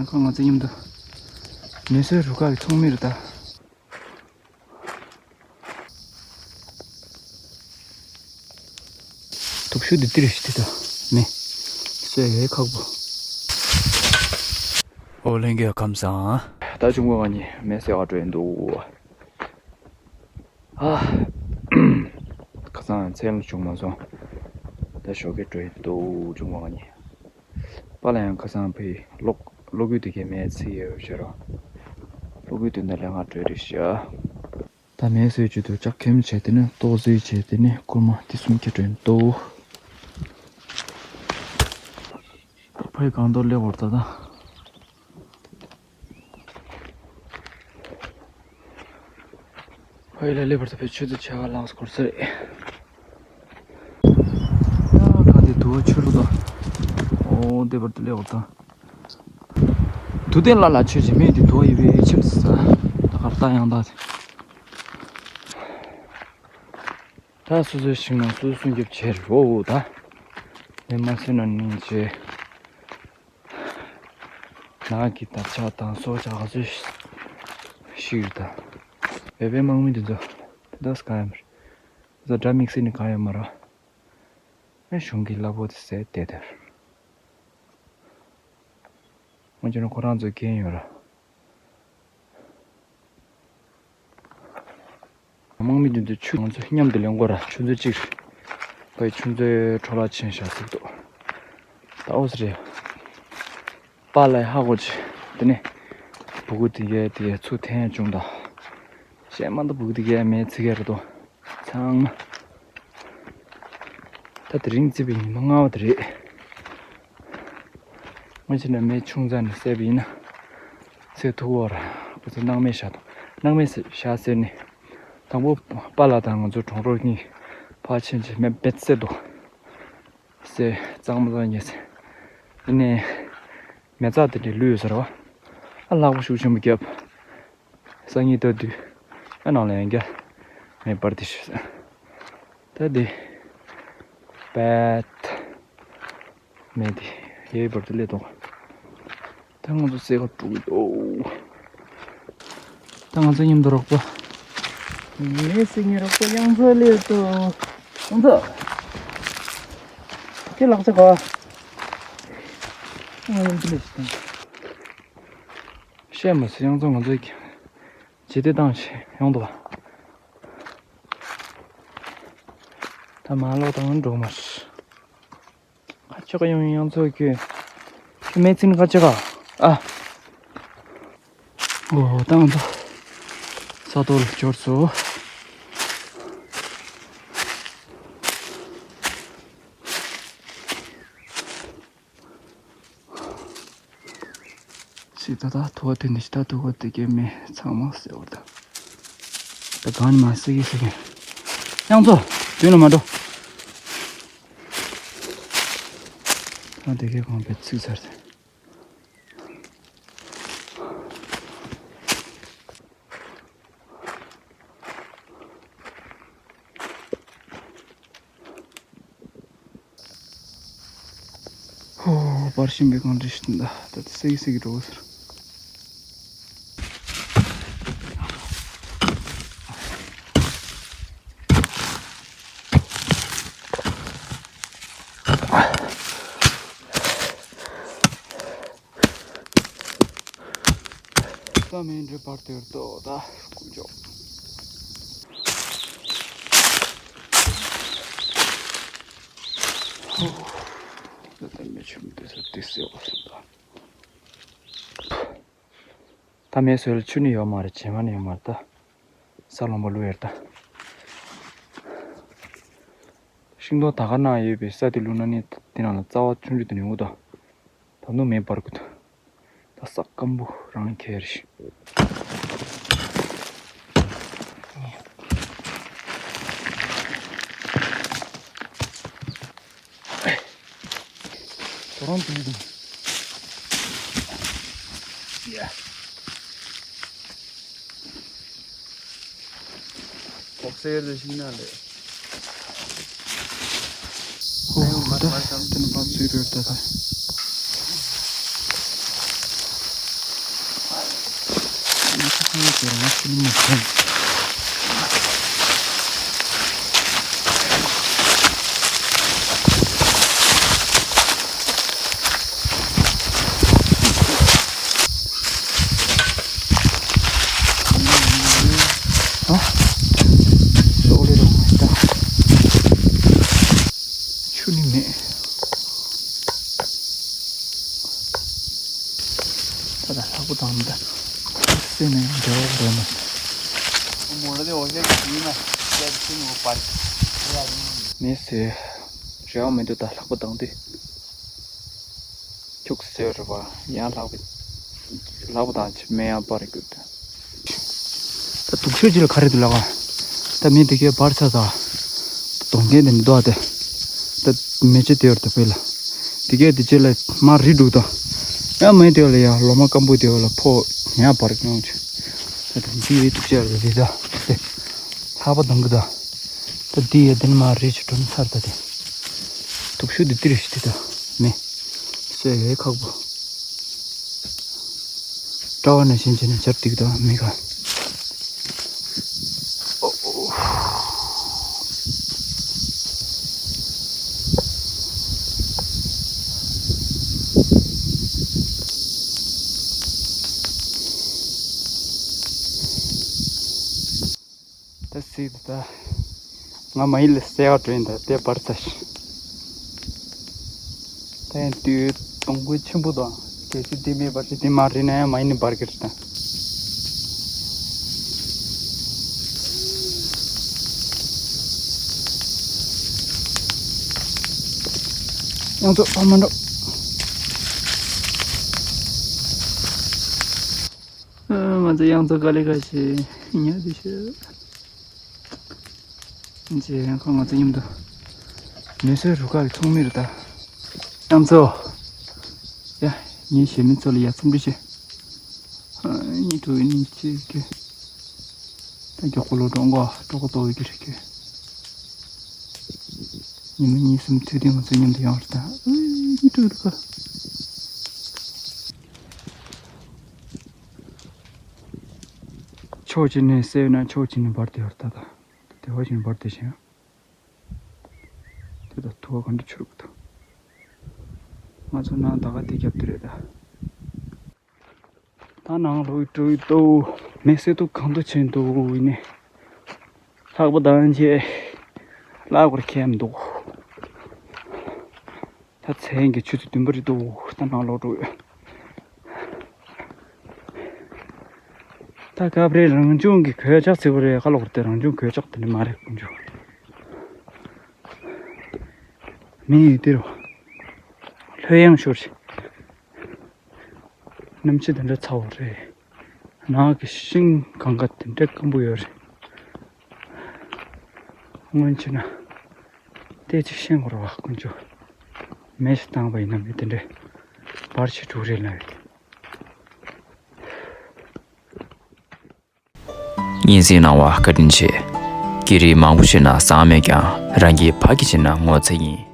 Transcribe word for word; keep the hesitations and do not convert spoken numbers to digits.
ཁོ་ང་ཚོ་མཉམ་དུ་མེ་གསོད་རུ་ཁག་གི་ཚོགས་མི་རེད་ད། སྟོབས་ཤུགས་འདི་ལྟར་ཞིག་དེ་ད་མེ་གསོད་ཡས་ཁག་པོ། ཨོ་ལྷན་རྒྱས་ཁམས་བཟང་། ད་ཆུང་མ་ང་གཉིས་མེ་གསོད་ག་འགྲོ་ཡིན་འདུག། ཨ། ཁ་སང་མཚན་ལ་བྱུང་མ་སོང་། ད་ཞོགས་ཀས་འགྲོ་ཡི་འདུག་བྱུང་བ་ནི། པཱ་ལགས་ཡང་ཁ་སང་ཕའི་གློག་གློག་སྐུད་དེ་གའི་མེ་ཚིག་ཡོད་ཤག་རོ། གློག་སྐུད་དེ་འདྲ་ལས་ང་འགྲོ་རེ་ཤག། ད་མེ་གསོད་རྒྱུ་དུ་ལྕགས་ཁེམ་བྱས་དེ་ནས་ཏོག་ཙེ་བྱས་དེ་ནས་སྐུར་མ་དེ་གསུམ་ཁྱེར་འགྲོ་ཡི་འདུག། ཕའི་གང་དུ་སླེབས་བར་ད་ད། ཕ་ཡུལ་ལ་སླེབས་པར་ད་ཕའི་ཆུ་ཚོད་ཕྱེད་ཀ་ལངས་འགོར་ས་རེད། ཡ་ཁ་འདི་དུ་བ་ཆུ་རུ་དང་། ཨོ་འདི་བར་དུ་སླེབས་པར་དང་། དུ་ལྡན་ལ་ལ་ཆོས་ཀྱི་སྨན་འདི་དུ་བ་ཡི་བའི་ཁྱིམ་སུ་ས། ད་གར་ལྟ་ཡང་ད། ད་སོ་སོའི་ཞིང་ནང་སོ་སོ་སྲུང་སྐྱོབ་བྱེད་རོགས་ད། མི་མ་སུ་ན་ནིང་བྱེད། ནག་གི་དར་ཆ་དང་སྲོག་ཆགས་ག་ཚོད་ཤིག་དང་། བོད་པའི་དམག་མི་འདི་ཚོ་དེ་དག་གང་ཡང་མེད། དེ་ཚོ་དགྲ་དམིགས་བསལ་ནི་གང་ཡང་མ་རེད། ཨེ་གཞུང་གི་གླ་ཕོགས་དེ་ཟད་བསྡད་དེར། འོན་ཀྱང་ཁོ་རང་ཚོའི་འགན་ཡོད་ར། དམག་མི་འདི་ཚོ་ཆུ་ང་ཚོ་མཉམ་དུ་ལེན་དགོས་ར། ཆུ་མཛོད་གཅིག་རེད། ཕའི་ཆུ་མཛོད་འཕྲོ་བརླག་ཕྱིན་བཞག་ཟེར་འདུག། ད་ཨོ་ཙི་རེད། པཱ་ལགས་ཧ་གོ་ཅི། དེ་ནས་སྦུ་གུ་དེ་གས་དེ་གས་ཚུར་འཐེན་བྱུང་ད། གཞན་མ་གཏོགས་སྦུ་གུ་དེ་གས་མེ་ཚིག་གས་རེད་དོ། ཚང་མ། ད་དེ་རིང་བརྩིས་པའི་ཉི་མ་ལྔ་པ་དེ་རེད། སྔོན་ཆད་ནས་མེ་ཆུང་ཙག་ནས་བསད་པ་ཡིན་ན། ཚེ་ཐུག་བར་ཁོ་ཚོ་སྣང་མེད་བཞག་འདུག། སྣང་མེད་བཞག་ཟེར་ནས། དང་པོ་པཱ་ལགས་དང་ང་ཚོ་གྲོང་རོགས་གཉིས་ཕར་ཕྱིན་ཅི་མེ་བེད་བསད་འདུག་ཟེར། གཙང་མ་གཙང་ཉེས་ཟེར། ཡིན་ནའི་མེ་བཙའ་དེ་འདྲའི་ལུས་ཟེར་བ། ཨ་ལྷག་པ་ཤུགས་ཆེན་པོ་བརྒྱབ། སང་ཉིན་ལྟ་དུས་ཨ་ནང་ལ་ཡང་བསྐྱར་མེ་འབར་ཏེ་ཤི་ཟེར། ད་འདི་བེད། མེ་དེ་ཡའི་བར་དུ་སླེབས་འདུག། ད་ང་ཚོ་སེ་ག་དཀྲུག་གི་འདུག། ད་ང་ཚོ་མཉམ་དུ་རོགས་པ། ངའི་སེ་ངའི་རོགས་པ་དབྱངས་མཚོ་སླེབས་འདུག། དབྱངས་མཚོ། ཁྱེད་ལག་ཆ་ག། ཨ་ཡང་འདི་ལས་ཤི་དང་། བཤད་མ་སྲིད་དབྱངས་མཚོ་ང་ཚོའི་རྗེས་དེད་བཏང་ཞིག་ཡོང་འདུག་པ། ད་མ་ལོག་དང་འགྲོ་མ་རེད། ཁ་ཆེ་ག་ཡོང་ཡང་ཚོ་ཁྱོད། ཁྱོད་མེ་ཚིག་ནི་ཁ་ཆེ་ག། ཨ། ཨོ་ད་ང་ཚོ་ས་རྡོ་ལ་འབྱོར་སོང་། སི་ད་ད་ཐུ་བ་དེ་འདི་ད་ཐུ་བ་དེ་གའི་མེ་ཚང་མ་སེ་བར་ད། ད་གང་ནི་མ་སེ་གི་སེ་གི། དབྱངས་མཚོ། མདུན་ལ་མ་འགྲོ། ད་དེ་གའི་གང་བེད་ཚིག་ཚར་ཏེ། ཧོ། པར་ཤིང་པའི་གང་འདྲ་ཞིག་འདུག། ད་ལྟ་སེ་གི་སེ་གི་འགྲོ་ཟེར། ད་མེ་འདྲེ་བར་དེར་ལྟོས་ད་སྐུ་མཆོག། ཧོ། ད་ལྟ་མེ་ཆུ་མི་དེ་ས་དེ་སེ་བ་སུ་ད། ད་མེ་སོལ་ཆུ་ནི་ཡོད་མ་རེད། བྱེ་མ་ནི་ཡོད་མ་རེད་ད། ས་ལོང་པ་ལུ་ཡར་ད། ཤིང་སྡོང་ད་ག་ན་ཡོད་པའི་ས་དེ་ལུ་ན་ནི་དེ་ནང་ལ་རྩ་བ་ཆུང་ཆུང་དེ་ནི་འུ་ད། ད་ནུ་མེ་འབར་གི་འདུག། ད་ས་སྐམ་པོ་རང་ཁྱེར་ཤི། ད་རང་དུ་ཡིན། ཡ། ཐོག་སེ་ལ་ཤིང་ན་ལེ། ཧོ་ཧོ་ད་དེ་ནི་བབས་ཚུལ་རེད་ད་ད། ཁྱེད་རང་ཚོ་ནི་མ་ཁོམ། ཨ། ཤོག་ལེ་རོ་མ་ཤི་ད། ཆུ་ནི་མེད། ད་ད་ལྷག་པོ་དང་ད། སེ་ནས་ཡང་འབྲེལ་བ་རོ་མ་ཤི། མོ་ར་དེ་འོ་ཞེ་གི་ཡིན་ན་ཡ་ཆུ་ནི་འོ་པར། མེད་ཟེར། རེ་བ་མི་འདུག་ད་ལྷག་པོ་དང་དེ། ཁྱུག་ཟེར་བ་ཡང་ལྷག་པ། ལྷག་པ་དང་ཆི་མེ་ཡང་པར་གྱུར་ཏེ། ད་དུག་ཤོག་ཅིག་ལ་ག་རེ་འདུག་ལགས། ད་མི་དེ་གས་འབར་ཚར་ད། གདོང་རྒྱན་དེ་འདུག་སྟེ། ད་མེ་ལྕེ་དེ་བར་དུ་སྤེལ་ལ། དེ་གས་དེ་ལྕེ་ལ་མ་རི་འདུག་ད། ཡང་མེ་དེ་ལ་ཡང་ལོ་མ་སྐམ་པོ་དེ་ལ་ཕོ་ཡང་འབར་གྱོང་ཆེ། ད་དེ་འདི་ཡི་དུག་ཅེ་ལ་རི་ད། དེ། ལྷག་པ་དང་གི་ད། ད་འདི་ཡི་དེ་ནི་མ་རི་ཆུ་གྲོན་ཚར་ད་དེ། དུག་ཤོག་འདི་ཏི་རི་ཤི་ཏི་ད། མེ། སོས་ཡོད་ཁག་པོ། གྲྭ་བ་ནས་བཞིན་བྱས་ནས་སྦྱར་ཏིག་ད་མེ་ག། ད་སྲིད་ད། ང་མ་ཡིན་ལ་གསལ་བ་དྲན་ད་དེ་འབར་ཚར་ཤི། ད་ཡིན་དུས་གདོང་ཁུལ་ཆེན་པོ་དང་གལ་སྲིད་དེ་མེད་པར་ཞིག་དེ་མ་རེད་ན་ཡང་མ་ཡིན་ནི་འབར་གི་རེད་ད། ཡང་ཚོ་ཨ་མ་འགྲོ། ང་ཚོ་ཡང་ཚོ་དཀའ་ལས་ཁག་ཤེས་ཉག་དེ་ཤེས། ཅེས་ཡང་ཁོ་ང་ཚོ་མཉམ་དུ་མེ་གསོད་རུ་ཁག་གི་ཚོགས་མི་རེད་ད། ཡང་ཚོ། ཡ། ངའི་གཞས་མི་ཚོ་ལ་ཡ་འཚམས་འདྲི་ཞུ། ཨ། གཉིས་དྲུག་གཉིས་གཅིག་གི། ད་མགྱོགས་པོ་ལོ་གྲོང་གོ་གྲོགས་པོ་ཏོ་ཡི་གི་རེད་གི། ཉི་མ་གཉིས་གསུམ་དུས་དེ་ང་ཚོ་མཉམ་དུ་ཡོང་རེད་ད། ཨ། གཉིས་དྲུག་རུ་ཁག་ཕྱོགས་གཅིག་ནས་གསལ་ཡོད་ན་ཕྱོགས་གཅིག་ནས་འབར་དེ་ཡོད་རེད་ད། ད་དེ་བ་བཞིན་འབར་དེ་བཞིན། དེ་ད་ཐུ་བ་ག་འདྲ་ཆུ་རུག་ད། ང་ཚོ་ནང་ད་ག་དེ་རྒྱབ་དེ་རེད་ད། ད་ནང་ལོག་འགྲོ་ཡི་འདུག་མེ་གསོད་དུ་གང་དུ་ཕྱིན་འདུག་ཡིན་ནི། ལྷག་པ་དང་བཅས་ལྷག་པར་ཁྱེར་འདུག་ད་མཚན་གྱི་ཆུ་ཚོད་བདུན་པ་རེད་འདུག་ད་ནང་ལོག་འགྲོ་ཡོད། ད་སྐབས་རེ་རང་བྱུང་གི་གོད་ཆག་ཚིག་པ་རེད། ཁ་ལོག་རེད་དེ་རང་བྱུང་གོད་ཆག་དེ་འདྲ་མ་རེད་དཀོན་མཆོག་མི་ཡི་དེ་རུ་ལྷོད་ཡངས་ཤོར་ཞིང་། གནམ་གཤིས་དེ་འདྲ་ཚ་བོ་རེད། ནགས་ཀྱི་ཤིང་གང་ག་དེ་འདྲ་སྐམ་པོ་ཡོད་རེད། སྔོན་ཆད་ན་ལྟས་ཅིག་ཤེས་དགོས་རེད་བ་དཀོན་མཆོག་མེ་ཞིག་བཏང་བ་ཡིན་ན་མི་དེ་འདྲ་བར་ཆད་འགྲོ་གི་རེད་ལབ་ཡོད། སྙན་སེང་གནང་བ་བཀའ་དྲིན་ཆེ། སྐད་རིགས་མང་པོ་ཤེས་ན་བཟང་མེད་ཀྱང་རང་གི་ཕ་གི་བྱས་ན་ངོ་ཚ་ཡིན།